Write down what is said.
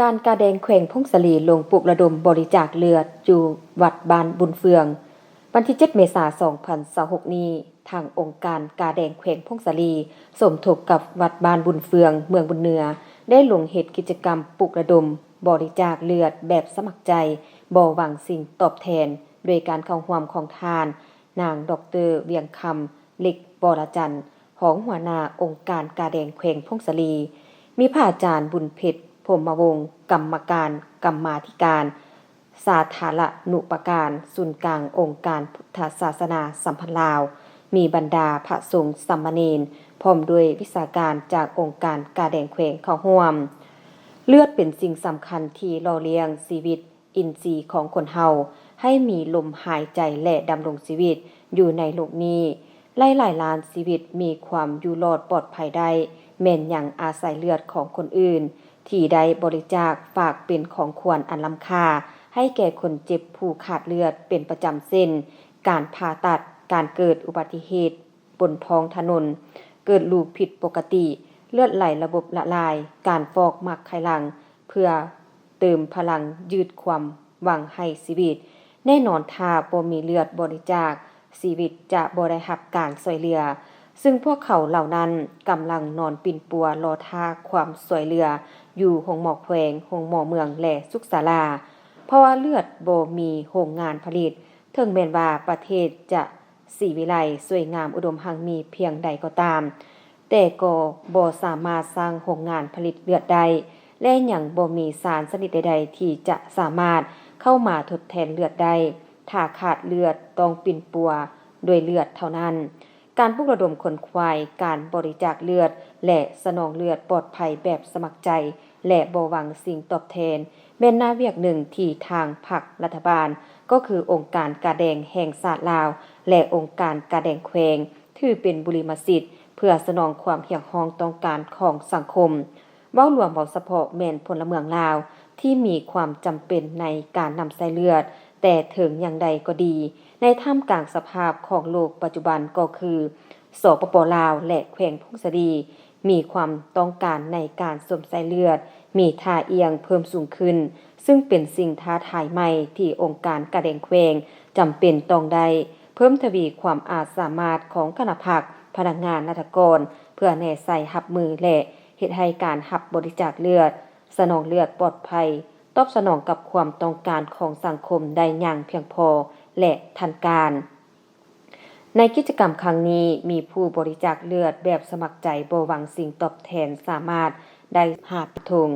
ການກາແດງແຂວງຜົ້ງສາລີລົງປຸກລະດົມບໍລິຈາກເລືອດຢູ່ວັດບ້ານບຸນເຟືອງ. ວັນທີເຈັດ ເມສາ ສອງພັນຊາວຫົກນີ້, ທາງອົງການກາແດງແຂວງຜົ້ງສາລີ ສົມທົບກັບວັດບ້ານບຸນເຟືອງ ເມືອງບຸນເໜືອ ໄດ້ລົງເຮັດກິດຈະກຳປຸກລະດົມບໍລິຈາກເລືອດແບບສະໝັກໃຈ ບໍ່ຫວັງສິ່ງຕອບແທນ ໂດຍການເຂົ້າຮ່ວມຂອງທ່ານ ນາງ ດອກເຕີ ວຽງຄຳ ເລັກ ວໍລະຈັນ ຮອງຫົວໜ້າອົງການກາແດງແຂວງຜົ້ງສາລີ, ມີພະອາຈານ ບຸນເພັດ ພົມມະວົງ ກຳມະການກຳມາທິການສາທາລະນຸປະການ ສູນກາງອົງການພຸດທະສາສະໜາສຳພັນລາວ, ມີບັນດາພະສົງສາມະເນນ ພ້ອມດ້ວຍວິຊາການຈາກອົງການກາແດງແຂວງເຂົ້າຮ່ວມ. ເລືອດເປັນສິ່ງສຳຄັນທີ່ຫຼໍ່ລ້ຽງຊີວິດ ອິນຊີຂອງຄົນເຮົາໃຫ້ມີລົມຫາຍໃຈ ແລະ ດຳລົງຊີວິດຢູ່ໃນໂລກນີ້. ຫຼາຍໆລ້ານຊີວິດມີຄວາມຢູ່ລອດປອດໄພໄດ້ ແມ່ນຍັງອາໄສເລືອດຂອງຄົນອື່ນ ທີ່ໄດ້ບໍລິຈາກຝາກເປັນຂອງຂວັນອັນລ້ຳຄ່າ ໃຫ້ແກ່ຄົນເຈັບຜູ້ຂາດເລືອດເປັນປະຈຳ ເຊັ່ນ ການຜ່າຕັດ, ການເກີດອຸບັດຕິເຫດ ບົນທ້ອງຖະໜົນ, ເກີດລູກຜິດປົກກະຕິ, ເລືອດໄຫຼລະບົບລະລາຍ, ການຟອກໝາກໄຂ່ຫຼັງ ເພື່ອເຕີມພະລັງຢືດຄວາມຫວັງໃຫ້ຊີວິດ. ແນ່ນອນ, ຖ້າບໍ່ມີເລືອດບໍລິຈາກ, ຊີວິດຈະບໍ່ໄດ້ຮັບການຊ່ວຍເຫຼືອ, ຊຶ່ງພວກເຂົາເຫຼົ່ານັ້ນກຳລັງນອນປິ່ນປົວລໍຖ້າຄວາມຊ່ວຍເຫຼືອຢູ່ໂຮງໝໍແຂວງ, ໂຮງໝໍເມືອງ ແລະ ສຸກສາລາ. ເພາະວ່າເລືອດບໍ່ມີໂຮງງານຜະລິດ, ເຖິງແມ່ນວ່າປະເທດຈະ ສີວິໄລ, ສວຍງາມ, ອຸດົມຮັ່ງມີພຽງໃດກໍຕາມ, ແຕ່ກໍບໍ່ສາມາດສ້າງໂຮງງານຜະລິດເລືອດໄດ້ ແລະ ຍັງບໍ່ມີສານຊະນິດໃດໆທີ່ຈະສາມາດເຂົ້າມາທົດແທນເລືອດໄດ້, ຖ້າຂາດເລືອດຕ້ອງປິ່ນປົວດ້ວຍເລືອດເທົ່ານັ້ນ. ການປຸກລະດົມຂົນຂວາຍການບໍລິຈາກເລືອດ ແລະ ສະໜອງເລືອດປອດໄພແບບສະໝັກໃຈ ແລະ ບໍ່ຫວັງສິ່ງຕອບແທນ ແມ່ນໜ້າວຽກໜຶ່ງທີ່ທາງພັກລັດຖະບານ, ກໍຄືອົງການກາແດງແຫ່ງຊາດລາວ ແລະ ອົງການກາແດງແຂວງ ຖືເປັນບຸລິມະສິດ ເພື່ອສະໜອງຄວາມຮຽກຮ້ອງຕ້ອງການຂອງສັງຄົມ. ເວົ້າລວມ, ເວົ້າສະເພາະແມ່ນພົນລະເມືອງລາວທີ່ມີຄວາມຈຳເປັນໃນການນຳໃຊ້ເລືອດ, ແຕ່ເຖິງຢ່າງໃດກໍດີ, ໃນທ່າມກາງສະພາບຂອງໂລກປັດຈຸບັນ, ກໍຄື ສປປ ລາວ ແລະ ແຂວງຜົ້ງສາລີ ມີຄວາມຕ້ອງການໃນການຊົມໃຊ້ເລືອດ ມີທ່າອ່ຽງເພີ່ມສູງຂຶ້ນ, ຊຶ່ງເປັນສິ່ງທ້າທາຍໃໝ່ທີ່ອົງການກາແດງແຂວງຈຳເປັນຕ້ອງໄດ້ເພີ່ມທະວີຄວາມອາດສາມາດຂອງຄະນະພັກ, ພະນັກງານ, ລັດຖະກອນ ເພື່ອແນໃສ່ຮັບມື ແລະ ເຮັດໃຫ້ການຮັບບໍລິຈາກເລືອດ, ສະໜອງເລືອດປອດໄພ, ຕອບສະໜອງກັບຄວາມຕ້ອງການຂອງສັງຄົມໄດ້ຢ່າງພຽງພໍ ແລະ ທັນການ. ໃນກິດຈະກຳຄັ້ງນີ້, ມີຜູ້ບໍລິຈາກເລືອດແບບສະໝັກໃຈບໍ່ຫວັງສິ່ງຕອບແທນສາມາດໄດ້ຫາກະທົງ